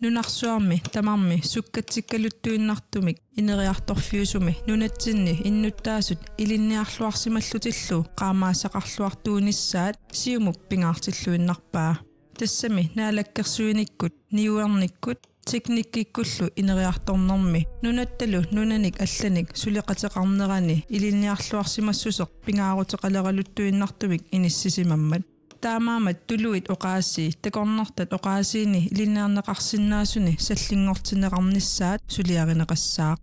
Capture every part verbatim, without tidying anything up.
Nunarsuarmi tamarmi sukkatsikkaluttuinnartumik ineriartorfiusumi nunatsinni innuttaasut ilinniarluarsimallutillu qaammaasaqarluartuunissaat Siumup pingaartilluinnarpaa. Tassami naalakkersuinikkut, niuernikkut, teknikkikkullu ineriartornermi nunattalu nunanik allanik suleqateqarnerani ilinniarluarsimassuseq pingaaruteqaleraluttuinnartumik inissisimammat. Taamaammat tuluit oqaasii takornartat oqaasiini ilinniarneqarsinnaasuni sallinngortinneqarnissaat suliarineqassaaq.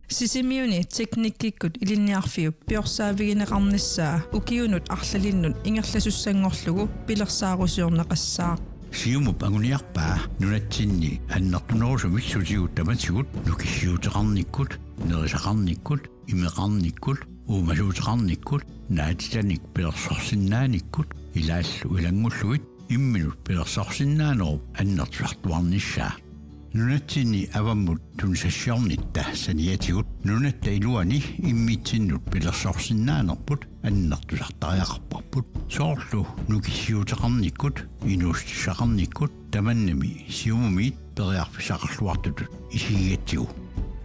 Sisimiuni teknikkikkut ilinniarfiup piorsaavigineqarnissaa ukiunut arlalinnut ingerlasussanngorlugu pilersaarusiorneqassaaq. Siumup anguniarpaa nunatsinni annertunerusumik sutigut tamatigut nukissiuteqarnikkut, nerisaqarnikkut, imeqarnikkut, uumasuuteqarnikkut, naatitanik pilersorsinnaanikkut ilaallu ilanngullugit imminut pilersorsinnaanerup annertusartuarnissaa. Nunatsinni avammut tunisassiornitta saniatigut nunatta iluani immitsinnut pilersorsinnaanerput annertusartariaqarparput. Soorlu nukissiuteqarnikkut, inuussutissaqarnikkut, tamannami Siumumiit periarfissaqarluartutut isigigatsigu.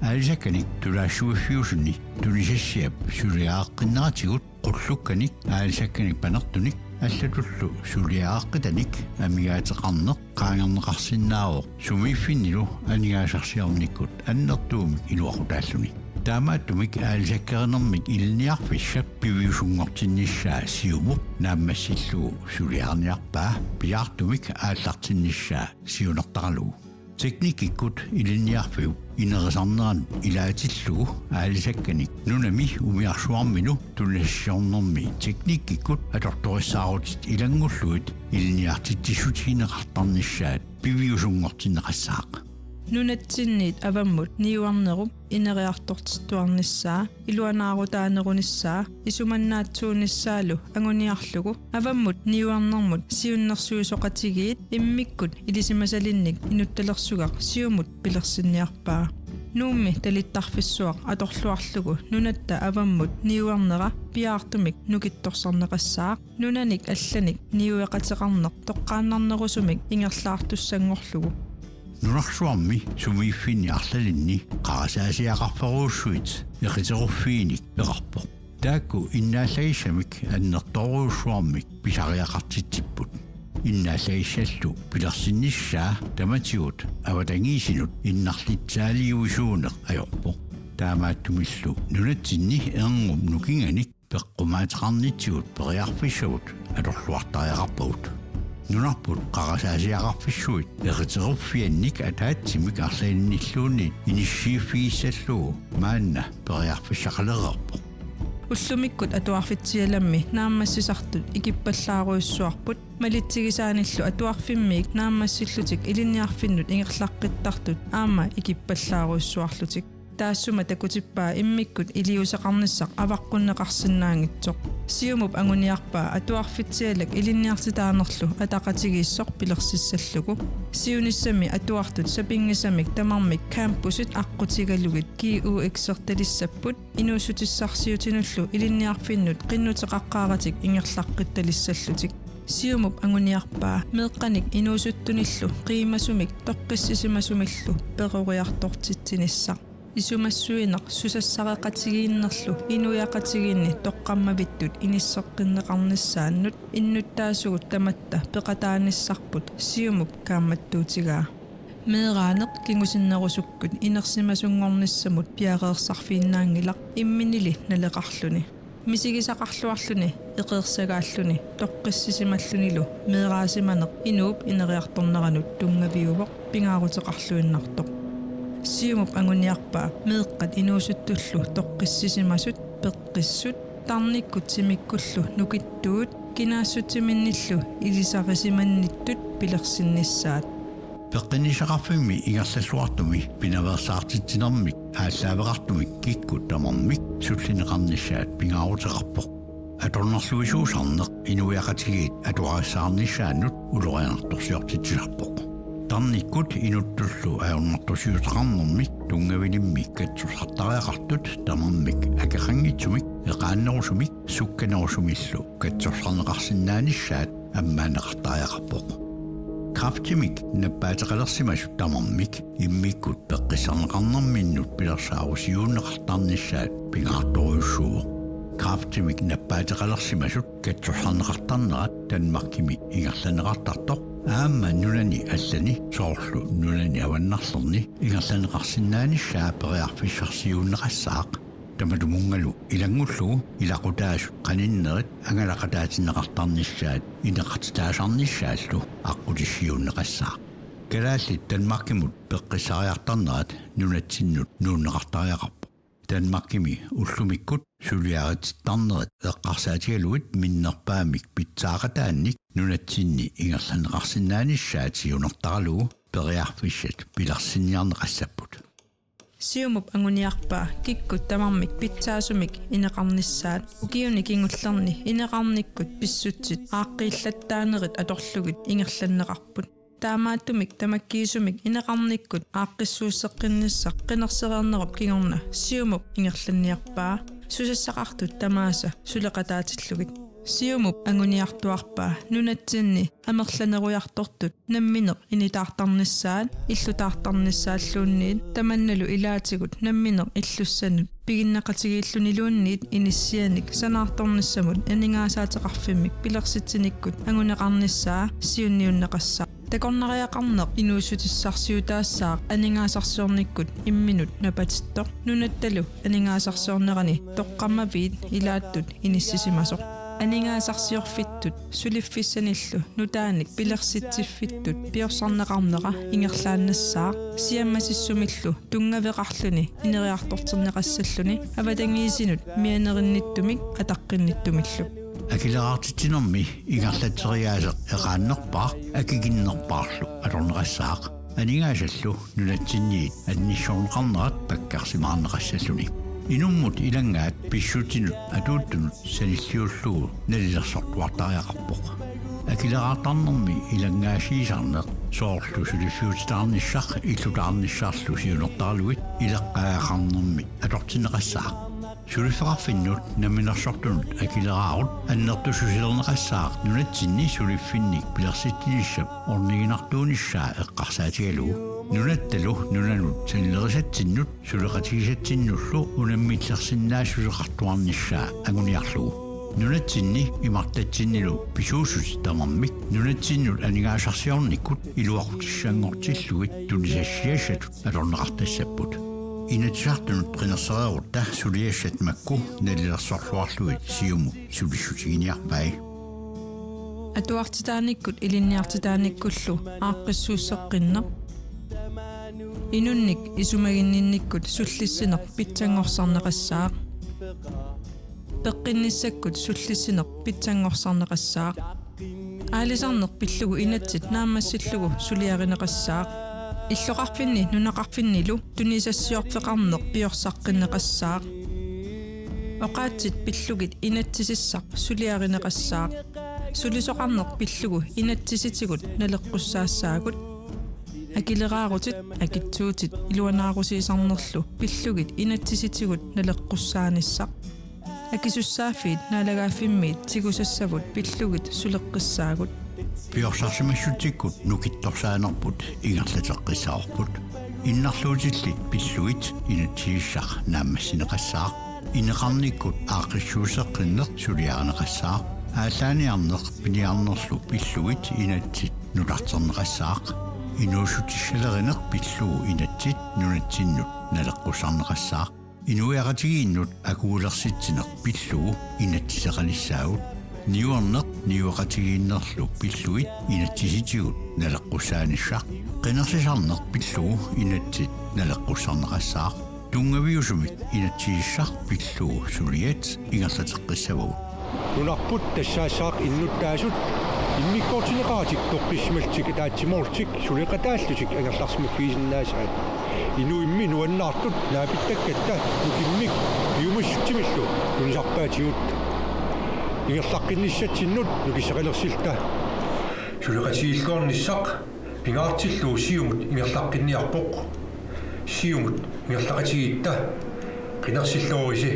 Aalisakkanik tulaassuiffiusuni tunisassiap suliareqqinneratigut qullukkanik aalisakkanik panertunik allatullu suliareqqitanik amigaateqarneq qaangerneqarsinnaavoq sumiiffinnilu aningaasarsiornikkut annertuumik iluaqutaalluni. Taamaattumik aalisakkerinermik ilinniarfissap piviusunngortinnissaa Siumup naammassillugu suliariniarpaa piaartumik aallartinnissaa siunertaralugu. Teknikkikkut ilinniarfiup inerisarneranut ilaatillugu aalisakkanik nunami umiarsuarmilu tunisassiornermi teknikkikkut atortorissaarutit ilanngullugit ilinniartitsissutigineqartarnissaat piviusunngortinneqassaaq. Nunatsinniit avammut niuernerup ineriartortittuarnissaa, iluanaarutaanerunissaa, isumannaatsuunissaalu anguniarlugu avammut niuernermut siunnersuisoqatigiit immikkut ilisimasalinnik inuttalersugaq Siumut pilersinniarpaa. Nuummi talittarfissuaq atorluarlugu nunatta avammut niuernera piaartumik nukittorsarneqassaaq, nunanik allanik niueqateqarneq toqqaannarnerusumik ingerlaartussanngorlugu. Nunarsuarmi sumiiffinni arlalinni qarasaasiaqarferujussuit eqiteruffiinik peqarpoq. Taakku innaallagissamik annertoorujussuarmik pisariaqartitsipput. Innaallagissallu pilersinnissaa tamatigut avatangiisinut innarlitsaaliuisuuneq ajorpoq. Taamaattumillu nunatsinni erngup nukinganik peqqumaateqarnitsigut periarfissavut atorluartariaqarpagut. Nunarput qarasaasiaqarfissuit eqiteruffiannik ataatsimik arlalinnilluunniit inissiiffigissallugu maanna periarfissaqalereerpoq. Ullumikkut atuarfitsialammi naammassisartut ikippallaarujussuarput, malitsigisaanillu atuarfimmiit naammassillutik ilinniarfinnut ingerlaqqittartut aamma ikippallaarujussuarlutik. Taassuma takutippaa immikkut iliuuseqarnissaq avaqqunneqarsinnaanngitsoq. Siumup anguniarpaa atuarfitsialak ilinniartitaanerlu ataqatigiissoq pilersissallugu. Siunissami atuartut sapinngisamik tamarmik campusit aqqutigalugit G U X-ertalissapput, inuussutissarsiutinullu ilinniarfinnut qinnuteqaqqaaratik ingerlaqqittalissallutik. Siumup anguniarpaa meeqqanik inuusuttunillu qiimasumik toqqissisimasumillu peroriartortitsinissaq. Isumassuineq susassareqatigiinnerlu inuiaqatigiinni toqqammavittut inisseqqinneqarnissaannut innuttaasugut tamatta peqataanissarput Siumup kaammattuutigaa. Meeraaneq kingusinnerusukkut inersimasunngornissamut piareersarfiinnaanngilaq imminili naleqarluni. Misigisaqarluarluni, eqeersagaalluni, toqqissisimallunilu meeraasimaneq inuup ineriartorneranut tunngaviuvoq pingaaruteqarluinnartoq. Siumup anguniarpaa meeqqat inuusuttullu toqqissisimasut, peqqissut, tarnikkut timikkullu nukittuut, kinaassutiminnillu ilisarisimannittut pilersinnissaat. Peqqinnissaqarfimmi ingerlalluartumi pinaveersaartitsinermik aallaaveqartumik kikkut tamarmik sullineqarnissaat pingaaruteqarpoq. Atornerluisuusarneq inuiaqatigiit atuarissaarnissaannut ulorianartorsiortitsisarpoq. Tarnikkut inuttullu ajornartorsiuteqarnermik tunngavilimmik katsorsartariaqartut tamarmik akeqanngitsumik, eqaannerusumik, sukkanerusumillu katsorsarneqarsinnaanissaat ammaanneqartariaqarpoq. Kræftimik nappaateqalersimasut tamarmik immikkut peqqissaarneqarnerminnut pilersaarusiorneqartarnissaat pingaartorujussuuvoq. Kræftimik nappaateqalersimasut katsorsarneqartarnerat Danmarkimi ingerlanneqartartoq aamma nunani allani soorlu nunani avannarlerni ingerlanneqarsinnaanissaa periarfissarsiorneqassaaq. Tamatumunngalu ilanngullugu ilaqutaasut qaninnerit angalaqataatinneqartarnissaat ineqartitaasarnissaallu aqqutissiorneqassaaq. Kalaallit Danmarkimut peqqissaariartarnerat nunatsinnut nuunneqartariaqarpoq. Danmarkimi ullumikkut suliaritittarnerit eqqarsaatigalugit minnerpaamik pitsaaqataannik nunatsinni ingerlanneqarsinnaanissaat siunertaralugu periarfissat pilersinniarneqassapput. Siumup anguniarpaa kikkut tamarmik pitsaasumik ineqarnissaat. Ukiuni kingullerni ineqarnikkut pissutsit aaqqiillattaanerit atorlugit ingerlanneqarput. Taamaattumik tamakkiisumik ineqarnikkut aaqqissuusseqqinnissaq qinersereernerup kingorna Siumup ingerlanniarpaa. Susassaqartut tamaasa suleqataatillugit. Siumup anguniartuarpaa nunatsinni amerlanerujartortut nammineq initaartarnissaat, illutaartarnissaalluunniit, tamannalu ilaatigut nammineq illussanut piginneqatigiilluniluunniit inissianik sanaartornissamut aningaasaateqarfimmik pilersitsinikkut anguneqarnissaa siunniunneqassaaq. Takornariaqarneq inuussutissarsiutaassaaq aningaasarsiornikkut imminut napatittoq. Nunattalu aningaasarsiornerani toqqammaviit ilaattut inissisimasoq. Aningaasarsiorfittut suliffissanillu nutaanik pilersitsiffittut piorsarneqarnera ingerlaannassaaq, siammasissumillu tunngaveqarluni ineriartortinneqassalluni avatangiisinut mianerinnittumik ataqqinnittumillu. Akileraartitsinermi ingerlatseriaaseq eqaannerpaaq akikinnerpaarlu atorneqassaaq. Aningaasallu nunatsinniit annissorneqarnerat pakkarsimaarneqassalluni. Inummut ilanngaat pissutsinut atuuttunut sanilliullugu nalilersortuartariaqarpoq. Akileraartarnermi ilanngaasiisarneq soorlu suliffiutitaarnissaq illutaarnissarlu siunertaralugit ileqqaagaqarnermi atortinneqassaaq. Suliffeqarfinnut namminersortunut akileraarut annertusilerneqassaaq nunatsinni suliffinnik pilersitsinissap orniginartuunissaa eqqarsaatigalugu. Nunattalu nunanut sanilerisatsinnut suleqatigisatsinnullu unammillersinnaassuseqartuarnissaa anguniarlugu. Nunatsinni imartatsinnilu pisuussutit tamarmik nunatsinnut aningaasarsiornikkut iluaqutissanngortillugit tunisassiassatut atorneqartassapput. Inatsisartunut qinersereerutta suliassat makku nalilersorluarlugit Siumut sulissutiginiarpai. Atuartitaanikkut ilinniartitaanikkullu aaqqissuusseqqinneq. Inunnik isumaginninnikkut sullissineq pitsanngorsarneqassaaq. Peqqinnissakkut sullissineq pitsanngorsarneqassaaq. Aalisarneq pillugu inatsit naammassillugu suliarineqassaaq. Illoqarfinni nunaqarfinnilu tunisassiorfeqarneq piorsaqqinneqassaaq. Oqaatsit pillugit inatsisissaq suliarineqassaaq. Sulisoqarneq pillugu inatsisitigut naleqqussaassaagut. Akileraarutit, akitsuutit iluanaarusiisarnerlu pillugit inatsisitigut naleqqussaanissaq. Akisussaaffiit naalagaaffimmiit tigusassavut pillugit suleqqissaagut. Piorsarsimassutsikkut nukittorsaanerput ingerlateqqissavarput. Innarluutillit pillugit inatsisissaq naammassineqassaaq. Ineqarnikkut aaqqissuusseqqinneq suliarineqassaaq. Aallaaniarneq piniarnerlu pillugit inatsit nutarterneqassaaq. Inuussutissalerineq pillugu inatsit nunatsinnut naleqqussarneqassaaq. Inuiaqatigiinnut akuulersitsineq pillugu inatsiseqalissaagut. Niuerneq niueqatigiinnerlu pillugit inatsisitigut naleqqussaanissaq. Qinersisarneq pillugu inatsit naleqqussarneqassaaq. Tunngaviusumik inatsisissaq pillugu suliat ingerlateqqissavagut. Nunarput tassaassaaq innuttaasut immikkoortinneqaratik toqqissisimallutik ataatsimoorlutik suleqataallutik angerlarsimaffigisinnaasaat. Inuimmi nuannaartut naapittakkatta nukimmik piumassutsimillu tunisarpaatigut. Ingerlaqqinnissatsinnut nukissaqalersilluta. Suleqatigiilluarnissaq pingaartillugu Siumut ingerlaqqinniarpoq. Siumut ingerlaqatigiitta qinersilluarisi.